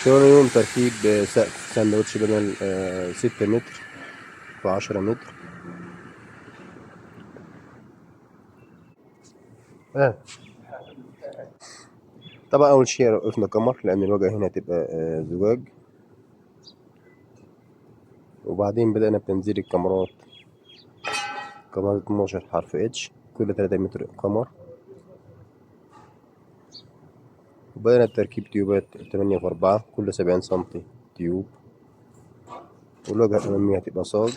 ثاني يوم تركيب سقف sandwich panel 6 متر في 10 متر. طبعا أول شيء وقفنا كمر لأن الواجهة هنا هتبقى زجاج، وبعدين بدأنا بتنزيل الكاميرات، كاميرات 12 حرف H كل 3 متر كمر، وبدأنا بتركيب تيوبات 8 في 4 كل 70 سنتي tube، والواجهة الأمامية هتبقى صاج،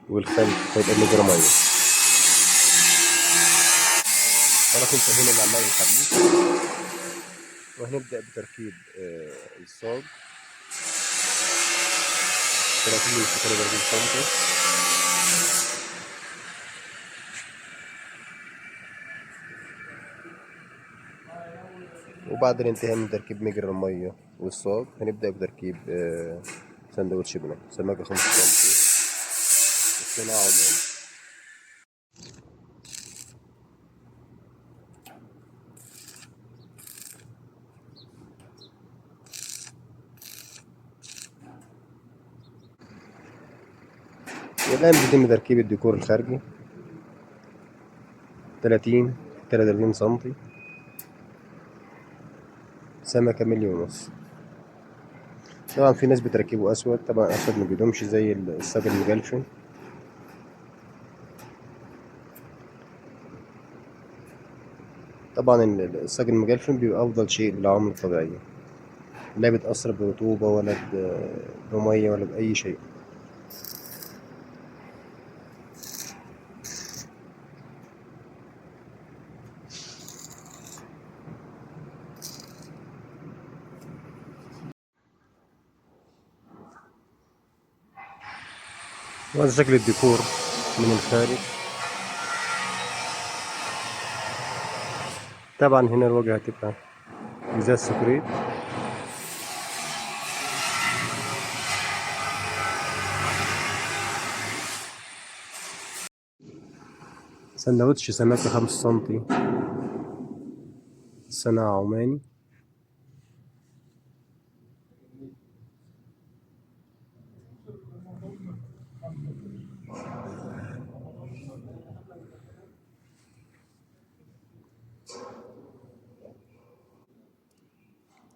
والخلف هيبقى مجرى مية. خلاص انتهينا من أعمال الحديد، وهنبدأ بتركيب الصاج 30 في 33 سنتي. وبعد الانتهاء من تركيب مجرى المية والصاج هنبدأ بتركيب سندوتش بناء سماكة 5 سنتي الصناعة عماني. والآن بيتم تركيب الديكور الخارجي 30 في 33 سنتي سمكة ملي ونص. طبعا في ناس بتركبه أسود، طبعا أسود ما بيدومش زي الصاج المجلفن. طبعا الصاج المجلفن بيبقى أفضل شيء للعوامل الطبيعية، لا بتأثر برطوبة ولا بمية ولا بأي شيء. وهذا شكل الديكور من الخارج. طبعا هنا الواجهة هتبقى ازاز سكريت. سندوتش سماكة 5 سنتي صناعة عماني.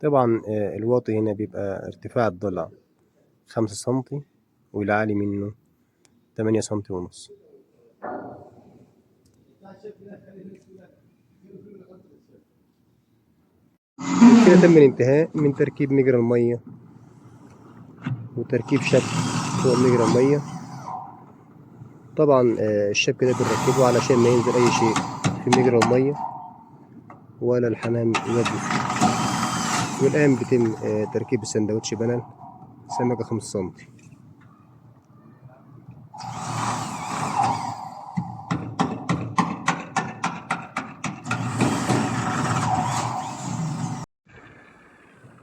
طبعا الواطي هنا بيبقى ارتفاع الضلع 5 سنتي والعالي منه 8 سنتي ونص. كده تم الانتهاء من تركيب مجرى المية وتركيب شبك فوق مجرى المية. طبعا الشبك ده بنركبه علشان ما ينزل اي شيء في مجرى المية ولا الحمام يودي فيه. والآن بيتم تركيب السندوتش بنل سمكة 5 سنتي.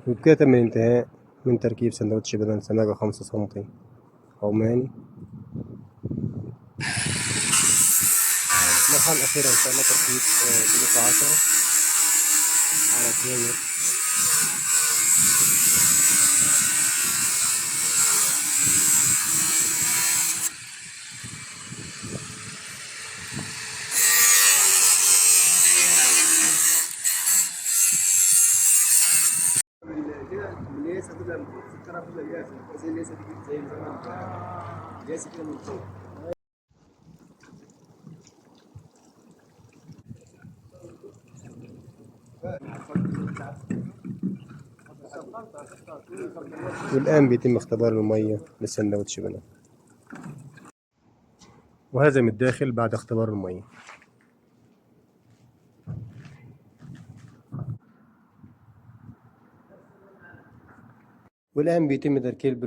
وبكده تم الانتهاء من تركيب سندوتش بنل سماكة 5 سنتي عماني. المرحلة الأخيرة إن شاء الله تركيب بلوك 10 على 2 متر. الياسة تبقى السكرة بتبقى الياسة زي الياسة دي زي الياسة كده من فوق. والآن بيتم اختبار المية للسندوتش بناء، وهذا من الداخل بعد اختبار المية. والآن بيتم تركيب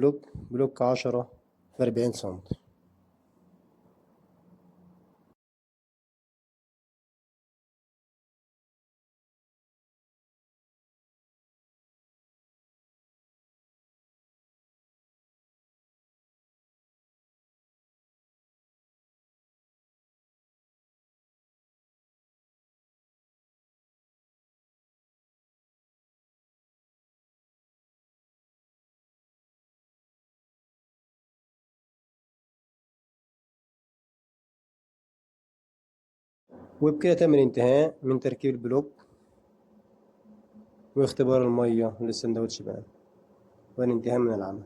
بلوك 10 في 40 سنتي. وبكده تم الانتهاء من تركيب البلوك واختبار المية للسندوتش بان، والانتهاء من العمل.